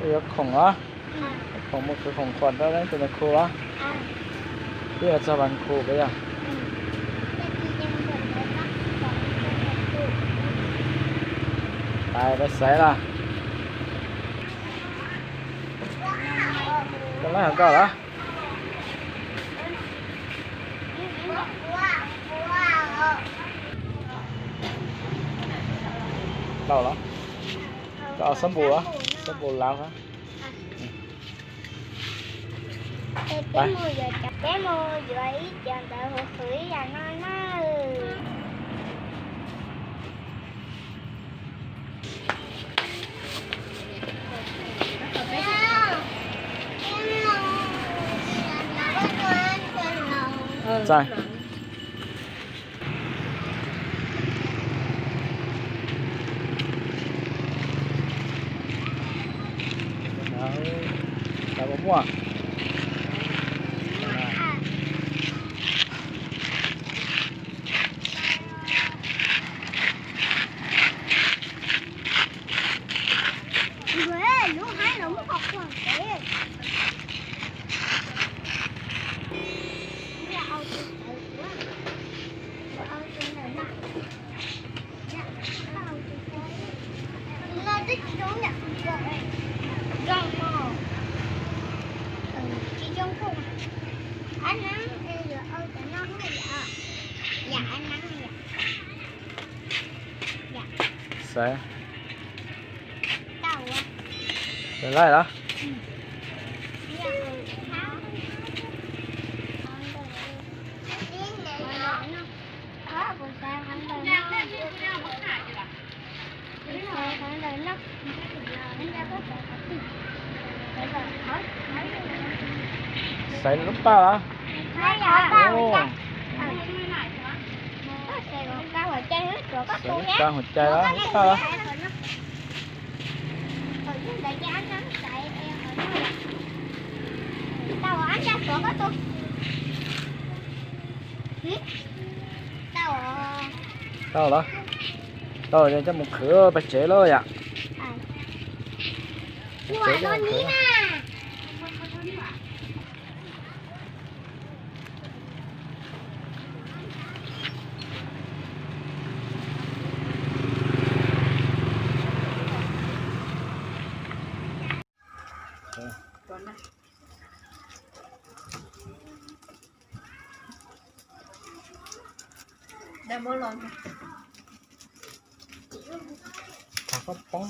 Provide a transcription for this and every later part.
Yuav khoom los? Khoom mus khwv khoom khuam rau leej tus nais khu los? Twb yuav txog vas khu peb yog. Pais peb xaiv los. Koj laib hauv koj los? Tau los? Koj xab npus los? Xab npus laus hab. Peb mus yuav ib co ntawd hu khwv ib yam no na. Txais. Tau muaj. Xaiv. Laij los? Xaiv lub paj los? Xaiv lub paj hauv cai los, lub paj los? Tau los? Tau, coj mus khwv pais tsev lauj yom. Pais tsev coj mus khwv. Thov koj poob.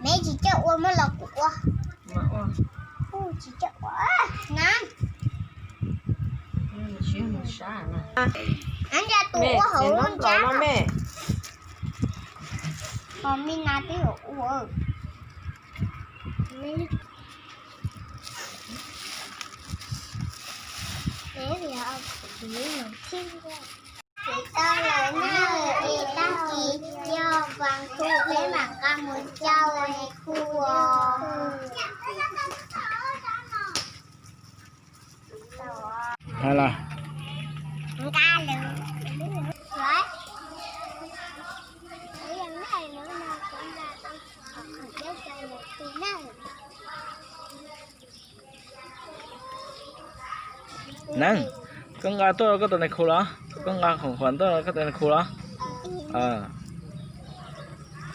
Neb tsis coj ua muab los kuv ua. Tsis coj ua na. Ab, nca tus ua hauv nca. Ho me na twb yuav ua. Tau lawm na, es tag kis yog vas khu peb mam nqa mus coj ua nais khu os. Hais los? Nqa lawm. Neeb, koj nqa tuaj koj tus nais khu los? Koj nqa khoom khuam tuaj koj tus nais khu los?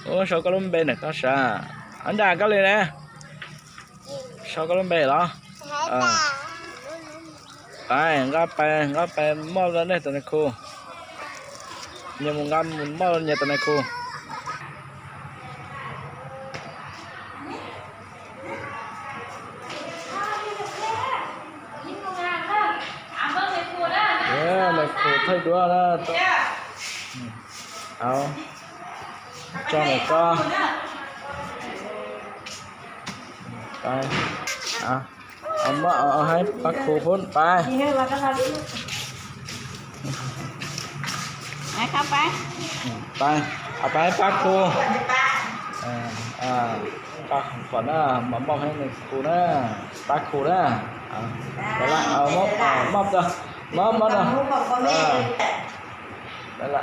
Ua sau koj lub npe ntawm koj sav. Ab, nca koj li ne. Sau koj lub npe los? Pais nqa, pais nqa pais moj rau nej tus nais khu. Nyias mus nqa mus moj rau nyias tus nais khu. Nais khu thaij duab na. Au, tso ntawm koj. Pais, au, maj, haib pab khu phub pais. Pab, pab khu, pab khu na, mas moj hab khu na, pab khu na, moj, moj, moj no,